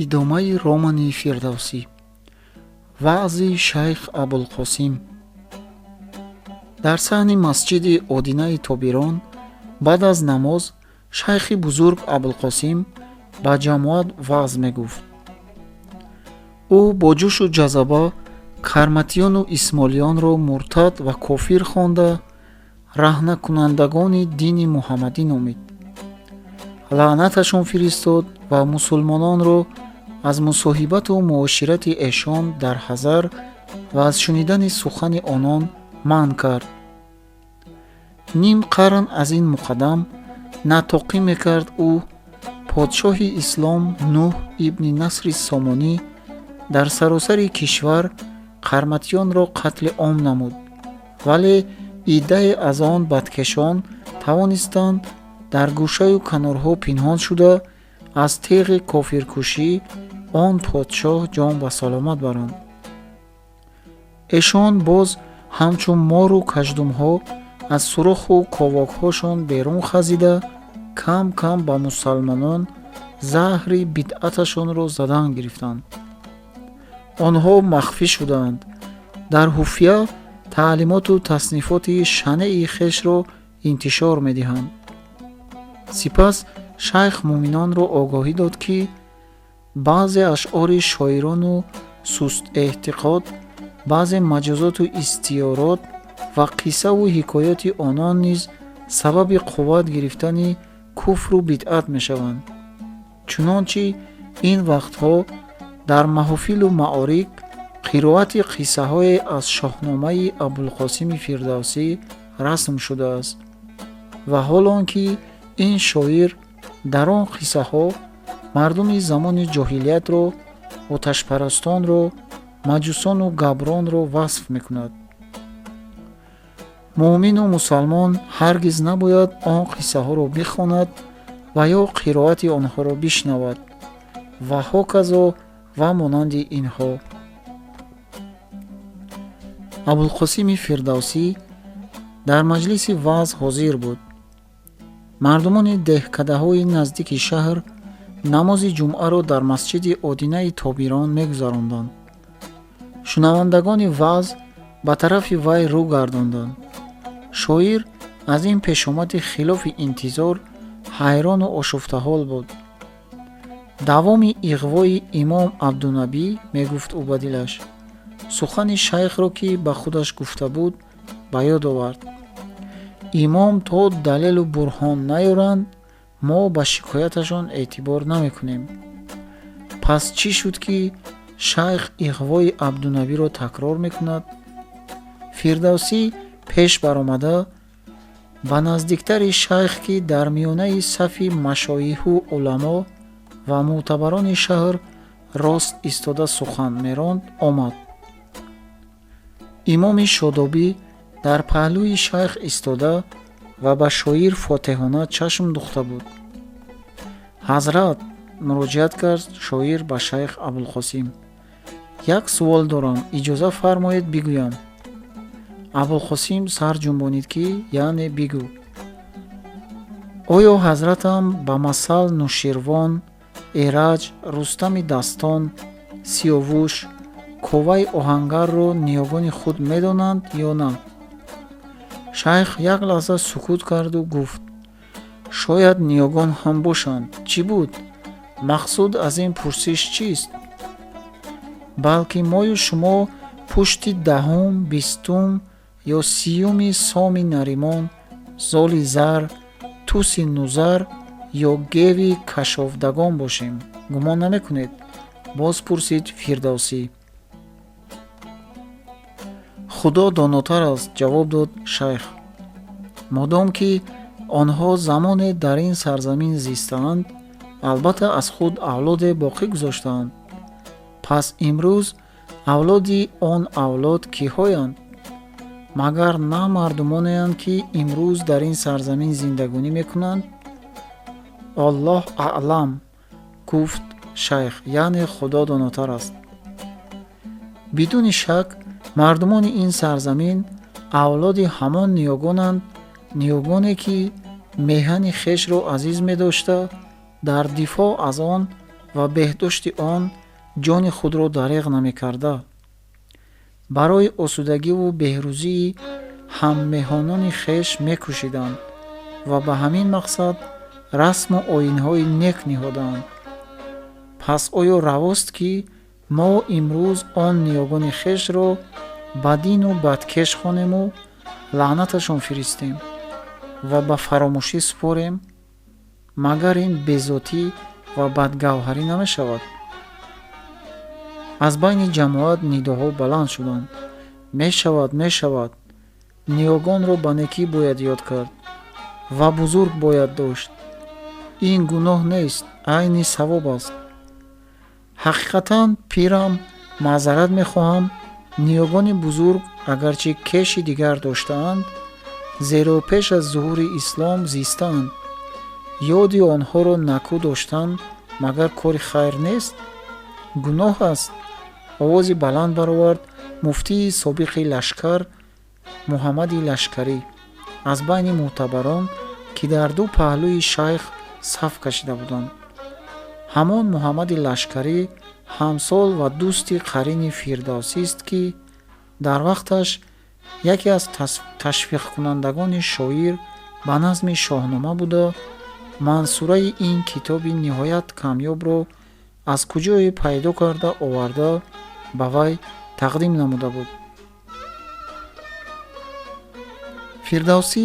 Идомаи романи Фирдавсӣ. Ваъзи шайх Абулқосим. Дар саҳни масҷиди Одинаи Тобирон баъд аз намоз шайхи бузург Абулқосим ба ҷамоат ваъз мегуфт. Ӯ бо ҷӯшу ҷазаба карматиёну исмоилиёнро муртад ва кофир хонда, раҳнакунандагони дини муҳаммадӣ номид. Лаънаташон фиристод ва мусулмононро аз мусоҳибату муоширати эшон дар ҳазар ва аз шунидани сухани онон манъ кард. Ним қарн аз ин муқаддам натоқӣ мекард ӯ, подшоҳи ислом Нӯҳ ибни Насри Сомонӣ дар саросари кишвар қарматиёнро қатли ом намуд, вале иддае аз он бадкешон тавонистанд дар гӯшаю канорҳо пинҳон шуда, аз теғи кофиркушӣ он подшоҳ ҷон ба саломат баранд. Эшон боз ҳамчун мору каждумҳо аз суроху ковокҳошон берун хазида, кам кам ба мусалмонон заҳри бидъаташонро задан гирифтанд. Онҳо махфӣ шудаанд, дар ҳуфия таълимоту таснифоти шанеи хешро интишор медиҳанд. Сипас шайх муъминонро огоҳӣ дод, ки баъзе ашъори шоирону сустэътиқод, баъзе маҷозоту истиёрот ва қиссаву ҳикоёти онон низ сабаби қувват гирифтани куфру бидъат мешаванд. Чунончи ин вақтҳо дар маҳофилу маорик қироати қиссаҳое аз Шоҳномаи Абулқосими Фирдавсӣ расм шудааст ва ҳол он ки ин шоир дар он қиссаҳо мардуми замони ҷоҳилиятро, оташпарастонро, маҷусону габронро васф мекунад. Муъмину мусалмон ҳаргиз набояд он қиссаҳоро бихонад ва ё қироати онҳоро бишнавад ва ҳоказо ва монанди инҳо. Абулқосими Фирдавсӣ дар маҷлиси ваъз ҳозир буд. Мардумони деҳкадаҳои наздики шаҳр намози ҷумъаро дар масҷиди Одинаи Тобирон мегузаронданд. Шунавандагони ваъз ба тарафи вай рӯ гардонданд. Шоир аз ин пешомади хилофи интизор ҳайрону ошуфтаҳол буд. Давоми иғвои имом Абдунабӣ, мегуфт ӯ ба дилаш, сухани шайхро, ки ба худаш гуфта буд, ба ёд овард: имом то далелу бурҳон наёранд, мо ба шикояташон эътибор намекунем. Пас чӣ шуд, ки шайх иғвои Абдунабиро такрор мекунад? Фирдавсӣ пеш баромада, ба наздиктари шайх, ки дар миёнаи сафи машоиҳу уламо ва мӯътабарони шаҳр рост истода сухан меронд, омад. Имоми Шодобӣ дар паҳлӯи шайх истода ва ба шоир фотеҳона чашм духта буд. Ҳазрат, муроҷиат кард шоир ба шайх Абулқосим, як суол дорам, иҷоза фармоед бигӯям. Абулқосим сар ҷунбонид, ки яъне бигӯ. Оё ҳазратам ба масал Нуширвон, Эраҷ, Рустами дастон, Сиёвуш, Коваи оҳангарро ниёгони худ медонанд ё на? Шайх як лаҳза сукут карду гуфт: шояд ниёгон ҳам бошанд. Чӣ буд? Мақсуд аз ин пурсиш чист? Балки мою шумо пушти 10-ум, 20-ум ё 30-уми Соми Наримон, Золи Зар, Туси Нузар ё Геви Кашовдагон бошем, гумон намекунед? Боз пурсид Фирдавсӣ. Худо донотар аст, ҷавоб дод шайх. Модом ки онҳо замоне дар ин сарзамин зистаанд, албатта аз худ авлоде боқӣ гузоштаанд. Пас имрӯз авлоди он авлод киҳоянд? Магар на мардумонеанд, ки имрӯз дар ин сарзамин зиндагонӣ мекунанд? Аллоҳ аълам, гуфт шайх, яъне Худо донотар аст. Бидуни шак мардумони ин сарзамин авлоди ҳамон ниёгонанд, ниёгоне ки меҳани хешро азиз медошта, дар дифоъ аз он ва беҳдошти он ҷони худро дареғ намекарда, барои осудагиву беҳрӯзии ҳаммеҳонони хеш мекӯшиданд ва ба ҳамин мақсад расму оинҳои нек ниҳодаанд. Пас оё равост, ки мо имрӯз он ниёгони хешро бадину бадкеш хонему лаънаташон фиристем ва ба фаромӯшӣ супорем? Магар ин безотӣ ва бадгавҳарӣ намешавад? Аз байни ҷамоат нидоҳо баланд шуданд: мешавад, мешавад, ниёгонро ба некӣ бояд ёд кард ва бузург бояд дошт. Ин гуноҳ нест, айни савоб аст. Ҳақиқатан, пирам, маъзарат мехоҳам, ниёгони бузург агарчи кеши дигар доштаанд, зеро пеш аз зуҳури ислом зистаанд. Ёди онҳоро накӯ доштан магар кори хайр нест? Гуноҳ аст? Овози баланд баровард муфтии собиқи лашкар Муҳаммади Лашкарӣ аз байни мӯътабарон, ки дар ду паҳлӯи шайх саф кашида буданд. Ҳамон Муҳаммади Лашкарӣ ҳамсол ва дӯсти қарини Фирдавсист, ки дар вақташ яке аз ташвиқкунандагони шоир ба назми Шоҳнома буда, мансураи ин китоби ниҳоят камёбро аз куҷое пайдо карда оварда ба вай тақдим намуда буд. Фирдавсӣ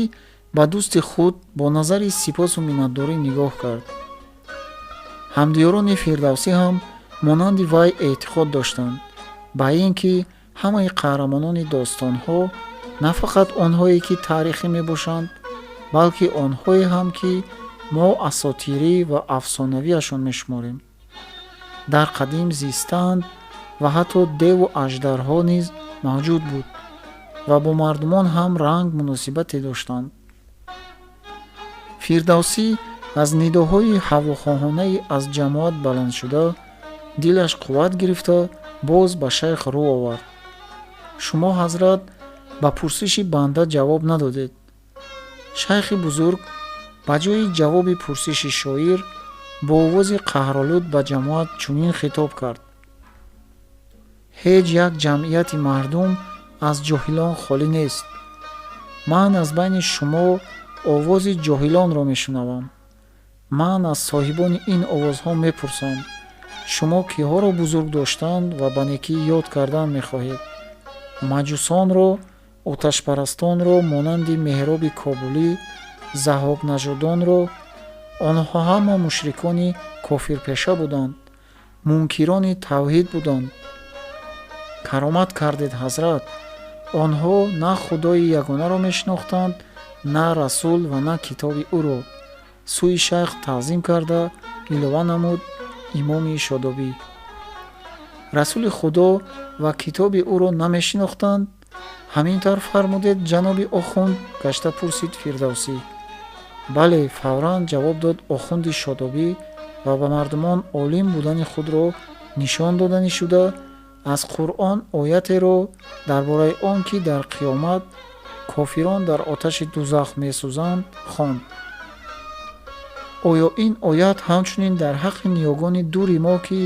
ба дӯсти худ бо назари сипосу миннатдорӣ нигоҳ кард. Ҳамдиёрони Фирдавсӣ ҳам монанди вай эътиқод доштанд ба ин ки ҳамаи қаҳрамонони достонҳо на фақат онҳое ки таърихӣ мебошанд, балки онҳое ҳам ки мо асотирӣ ва афсонавиашон мешуморем, дар қадим зистаанд ва ҳатто деву аждарҳо низ мавҷуд буд ва бо мардумон ҳам ранг муносибате доштанд. Фирдавсӣ аз нидоҳои ҳавохоҳонаи аз ҷамоат баландшуда дилаш қувват гирифта, боз ба шайх рӯ овард. Шумо, ҳазрат, ба пурсиши банда ҷавоб надодед. Шайхи бузург ба ҷои ҷавоби пурсиши шоир бо овози қаҳролуд ба ҷамоат чунин хитоб кард: ҳеҷ як ҷамъияти мардум аз ҷоҳилон холӣ нест. Ман аз байни шумо овози ҷоҳилонро мешунавам. Ман аз соҳибони ин овозҳо мепурсам: шумо киҳоро бузург доштан ва ба некӣ ёд кардан мехоҳед? Маҷусонро, оташпарастонро монанди Меҳроби Кобулӣ, заҳокнажодонро? Онҳо ҳама мушрикони кофирпеша буданд, мункирони тавҳид буданд. Каромат кардед, ҳазрат. Онҳо на Худои ягонаро мешинохтанд, на расул ва на китоби ӯро. Сӯи шайх таъзим карда илова намуд имоми Шодобӣ: расули Худо ва китоби ӯро намешинохтанд? Ҳамин тавр фармудед, ҷаноби охунд? Гашта пурсид Фирдавсӣ. Бале, фавран ҷавоб дод охунди Шодобӣ ва ба мардумон олим будани худро нишон доданӣ шуда, аз Қуръон оятеро дар бораи он ки дар қиёмат кофирон дар оташи дузах месӯзанд хонд. Оё ин оят ҳамчунин дар ҳаққи ниёгони дури мо, ки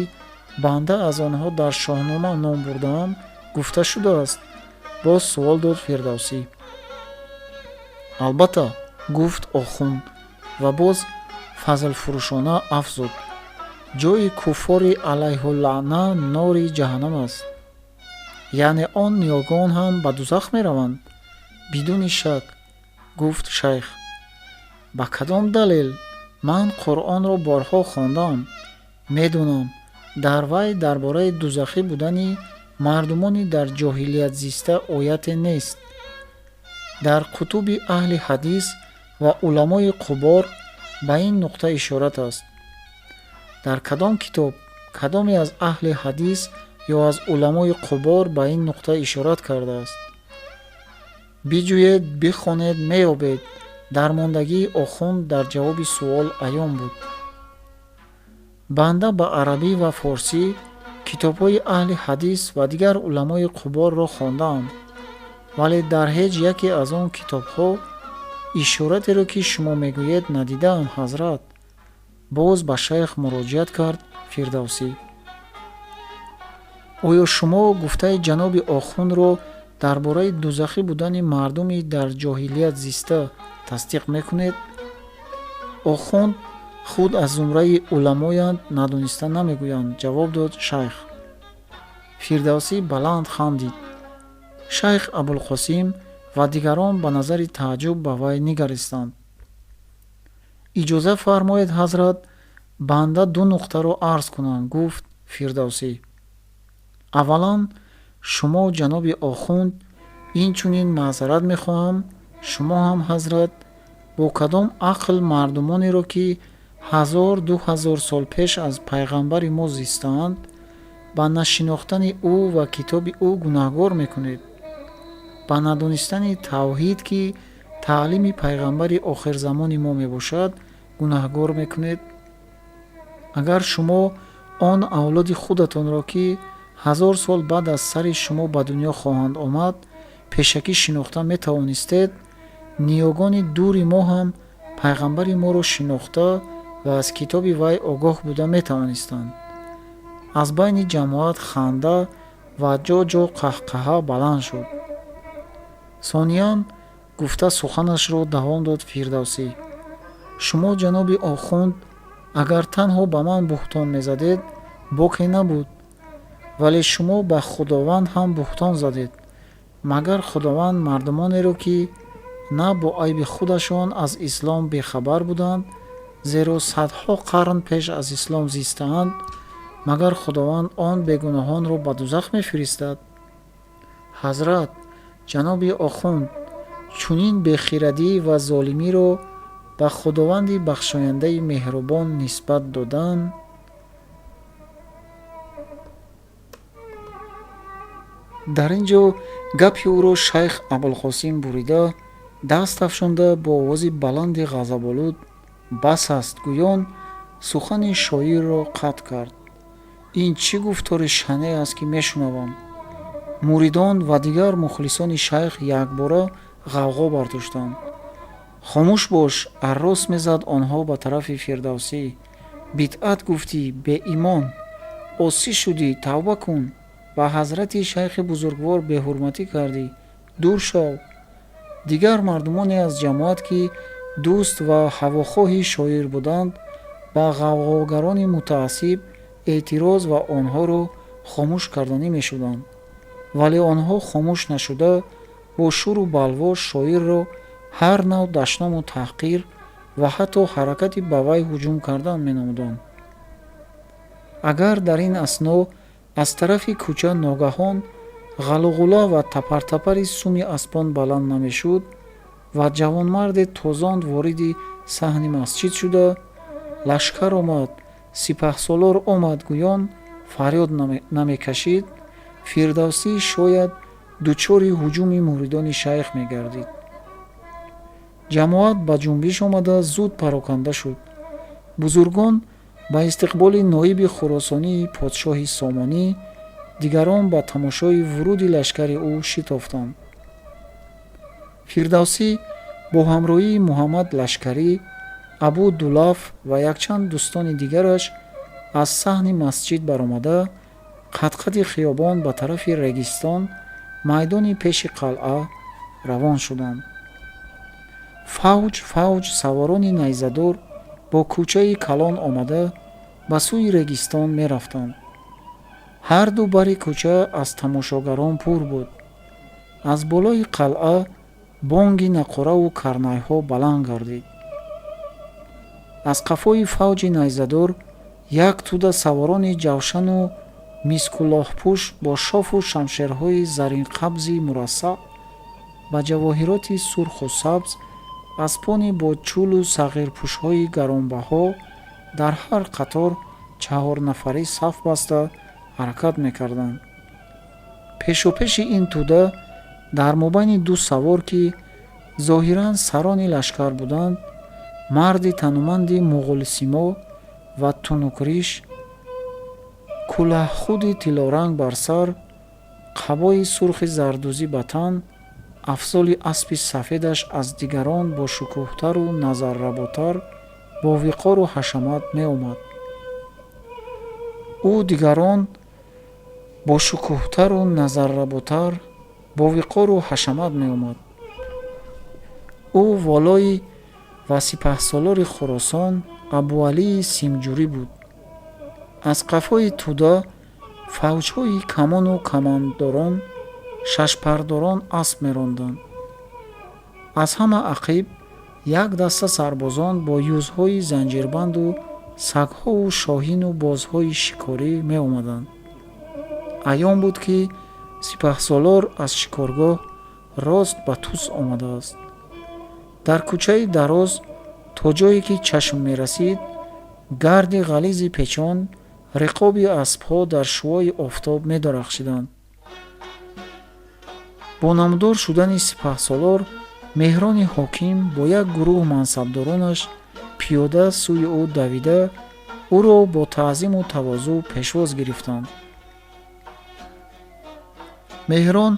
банда аз онҳо дар Шоҳнома ном бурдаам, гуфта шудааст? Боз суол дод Фирдавсӣ. Албатта, гуфт охунд ва боз фазлфурӯшона афзуд: ҷои куффори алайҳуллаъна нори ҷаҳаннам аст. Яъне он ниёгон ҳам ба дузах мераванд? Бидуни шак, гуфт шайх. Ба кадом далел? Ман Қуръонро борҳо хондаам, медонам, дар вай дар бораи дузахӣ будани мардумони дар ҷоҳилият зиста ояте нест. Дар кутуби аҳли ҳадис ва уламои қубор ба ин нуқта ишорат аст. Дар кадом китоб, кадоме аз аҳли ҳадис ё аз уламои қубор ба ин нуқта ишорат кардааст? Биҷӯед, бихонед, меёбед. Дармондагии охунд дар ҷавоби суол аён буд. Банда ба арабӣ ва форсӣ китобҳои аҳли ҳадис ва дигар уламои қуборро хондаам, вале дар ҳеҷ яке аз он китобҳо ишоратеро, ки шумо мегӯед, надидаам, ҳазрат. Боз ба шайх муроҷиат кард Фирдавсӣ. Оё шумо гуфтаи ҷаноби охундро дар бораи дузахӣ будани мардуми дар ҷоҳилият зиста тасдиқ мекунед? Охунд худ аз зумраи уламоянд, надониста намегӯянд, ҷавоб дод шайх. Фирдавсӣ баланд хандид. Шайх Абулқосим ва дигарон ба назари тааҷҷуб ба вай нигаристанд. Иҷоза фармоед, ҳазрат, банда ду нуқтаро арз кунам, гуфт Фирдавсӣ. Аввалан, шумо ҷаноби охунд, инчунин маъзарат мехоҳам, шумо ҳам ҳазрат, бо кадом ақл мардумонеро, ки 1000-2000 сол пеш аз пайғамбари мо зистаанд, ба нашинохтани ӯ ва китоби ӯ гунаҳгор мекунед? Ба надонистани тавҳид, ки таълими пайғамбари охирзамони мо мебошад, гунаҳгор мекунед? Агар шумо он авлоди худатонро, ки 1000 сол баъд аз сари шумо ба дунё хоҳанд омад, пешакӣ шинохта метавонистед, ниёгони дури мо ҳам пайғамбари моро шинохта ва аз китоби вай огоҳ буда метавонистанд. Аз байни ҷамоат ханда ва ҷо-ҷо қаҳқаҳа баланд шуд. Сониян, гуфта суханашро давом дод Фирдавсӣ, шумо ҷаноби охунд, агар танҳо ба ман буҳтон мезадед, боке набуд, вале шумо ба Худованд ҳам буҳтон задед. Магар Худованд мардумонеро, ки на бо айби худашон аз ислом бехабар буданд, зеро садҳо қарн пеш аз ислом зистаанд, магар Худованд он бегуноҳонро ба дузах мефиристад? Ҳазрат, ҷаноби охунд, чунин бехирадӣ ва золимиро ба Худованди бахшояндаи меҳрубон нисбат додан дар ин ҷо гапи ӯро шайх Абулқосим бурида, даст афшонда бо овози баланди ғазаболуд бас аст гӯён сухани шоирро қатъ кард. Ин чӣ гуфтори шане аст, ки мешунавам? Муридон ва дигар мухлисони шайх якбора ғавғо бардоштанд. Хомӯш бош, аррос мезад онҳо ба тарафи Фирдавсӣ. Бидъат гуфтӣ, беимон, осӣ шудӣ, тавба кун, ба ҳазрати шайхи бузургвор беҳурматӣ кардӣ, дур шав. Дигар мардумоне аз ҷамоат, ки дӯст ва ҳавохоҳи шоир буданд, ба ғавғогарони мутаассиб эътироз ва онҳоро хомӯш карданӣ мешуданд. Вале онҳо хомӯш нашуда, бо шуру балво шоирро ҳар нав дашному таҳқир ва ҳатто ҳаракати ба вай ҳуҷум кардан менамуданд. Агар дар ин асно аз тарафи кӯча ногаҳон ғалуғула ва тапартапари суми аспон баланд намешуд ва ҷавонмарде тозонд вориди саҳни масҷид шуда, лашкар омад, сипаҳсолор омад гӯён фарёд намекашид, Фирдавсӣ шояд дучори ҳуҷуми муридони шайх мегардид. Ҷамоат ба ҷунбиш омада зуд пароканда шуд. Бузургон ба истиқболи ноиби хуросонии подшоҳи Сомонӣ, дигарон ба тамошои вуруди лашкари ӯ шитофтанд. Фирдавсӣ бо ҳамроҳии Муҳаммад Лашкарӣ, Абу Дулаф ва якчанд дӯстони дигараш аз саҳни масҷид баромада, қадқади хиёбон ба тарафи Регистон, майдони пеши қалъа равон шуданд. Фавҷ фавҷ саворони найзадор бо кӯчаи калон омада ба сӯи Регистон мерафтанд. Ҳар ду бари кӯча аз тамошогарон пур буд. Аз болои қалъа бонги нақораву карнайҳо баланд гардид. Аз қафои фавҷи найзадор як тӯда саворони ҷавшану мискулоҳпӯш бо шофу шамшерҳои заринқабзи мурассаъ ба ҷавоҳироти сурху сабз, аспони бо чӯлу сағирпӯшҳои гаронбаҳо дар ҳар қатор чаҳорнафарӣ саф баста ҳаракат мекарданд. Пешопеши ин тӯда дар мобайни ду савор, ки зоҳиран сарони лашкар буданд, марди тануманди муғулсимо ва тунукриш, кулаҳхуди тиллоранг бар сар, қабои сурхи зардӯзӣ ба тан, афзоли аспи сафедаш аз дигарон бошукӯҳтару назарработар, бо виқору ҳашамат меомад. Ӯ дигарон бошукӯҳтару назарработар, бовиқору ҳашамат меомад. Ӯ волои ва сипаҳсолори Хуросон Абуалии Симҷурӣ буд. Аз қафои тӯда фавҷҳои камону камандорон, шашпардорон асп меронданд. Аз ҳама ақиб як даста сарбозон бо юзҳои занҷирбанду сагҳову шоҳину бозҳои шикорӣ меомаданд. Аён буд, ки сипаҳсолор аз шикоргоҳ рост ба Тус омадааст. Дар кӯчаи дароз то ҷое ки чашм мерасид, гарди ғализи печон, риқоби аспҳо дар шуои офтоб медарахшиданд. Бо намудор шудани сипаҳсолор, Меҳрони ҳоким бо як гурӯҳ мансабдоронаш пиёда сӯи ӯ давида, ӯро бо таъзиму тавозӯъ пешвоз гирифтанд. Меҳрон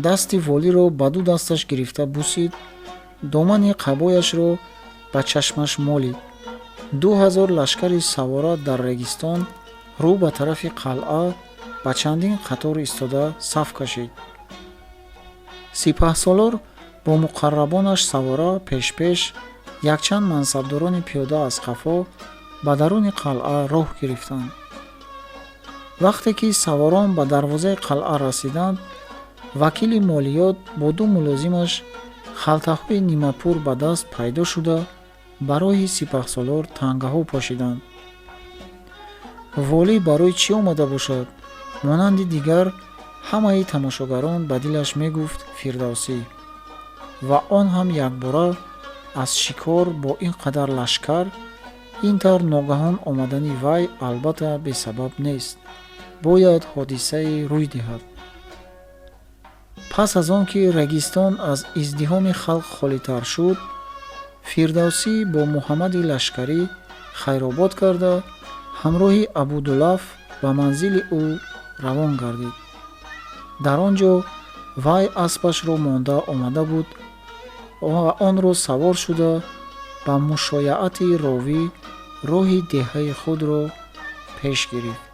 дасти волиро ба ду дасташ гирифта бусид, домани қабояшро ба чашмаш молид. 2000 лашкари савора дар регистон рӯ ба тарафи қалъа ба чандин қатор истода саф кашид. Сипаҳсолор бо муқаррабонаш савора пешпеш, якчанд мансабдорони пиёда аз қафо ба даруни қалъа роҳ гирифтанд. Вақте ки саворон ба дарвозаи қалъа расиданд, вакили молиёт бо ду мулозимаш халтаҳои нимапур ба даст пайдо шуда, ба роҳи сипаҳсолор тангаҳо пошиданд. Волӣ барои чӣ омада бошад? Монанди дигар ҳамаи тамошогарон ба дилаш мегуфт Фирдавсӣ. Ва он ҳам якбора аз шикор бо ин қадар лашкар, ин тавр ногаҳон омадани вай албатта бесабаб нест, бояд ҳодисае рӯй диҳад. Пас аз он ки регистон аз издиҳоми халқ холитар шуд, Фирдавсӣ бо Муҳаммади Лашкарӣ хайробод карда, ҳамроҳи Абудулаф ба манзили ӯ равон гардид. Дар он ҷо вай аспашро монда омада буд ва онро савор шуда, ба мушояати ровӣ роҳи деҳаи худро пеш гирифт.